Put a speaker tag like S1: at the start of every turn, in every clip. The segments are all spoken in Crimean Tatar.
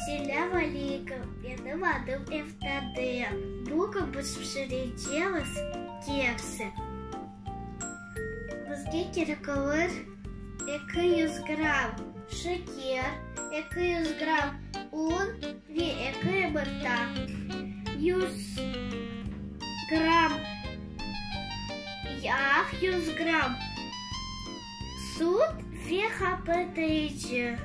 S1: Selâm aleyküm, menim adım Eftade. Bugün biz pişirecemiz kekse. Bizge kerek olur 200 gramm şeker, 200 gramm un ve eki yımırta, 100 gramm yağ, 100 gramm süt ve qapatıcı.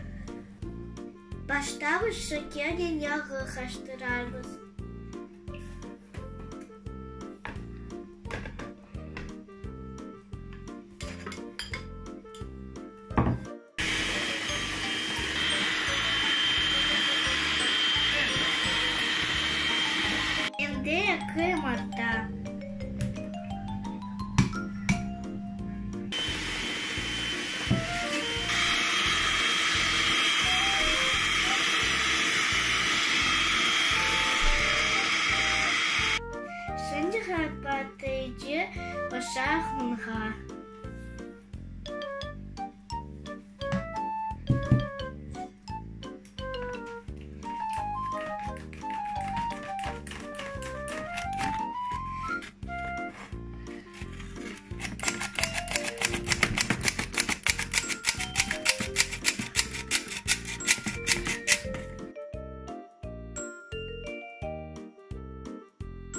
S1: Başta biz şekernen yağı qaştırarmız. Endi eki yımırta. Şimdi qapatıcı qoşarıq unğa.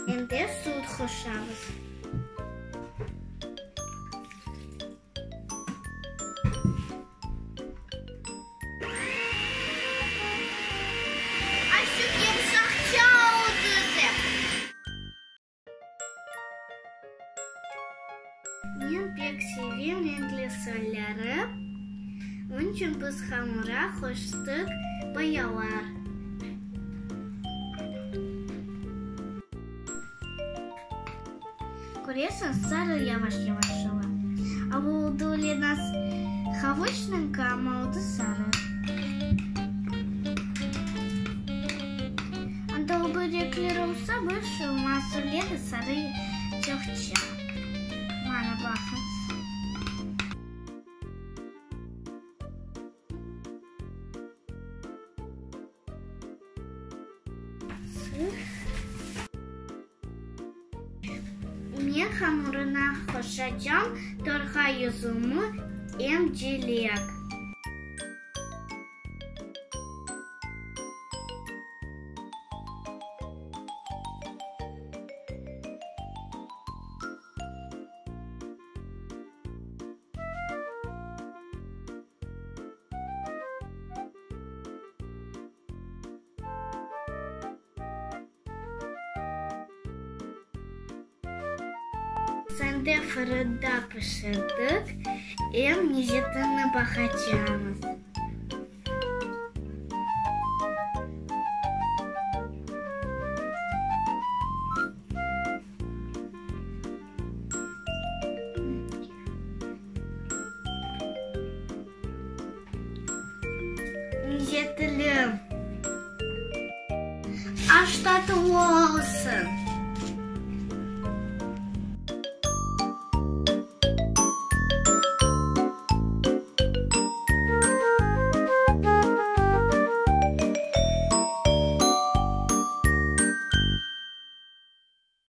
S1: Endi süt qoşamız.
S2: Ay, süt yımşaqça oldı, dep.
S1: Men pek sevem renkli solları, onıñ içün biz hamura qoştıq boyalar. Köresiñ, sarı yavaş-yavaş ola. A bu oldı öyle nas havuçnıñki, amma oldı sarı. Anda o börekler olsa, bir şey olmaz, öyle de sarı çoqça. Mana, baqıñız. Men hamurına qoşacam torğay yüzümi em cilek. Sende fırında pişirdik, em lezetini baqacamız. Lezzetli. Aş tatlı olsun!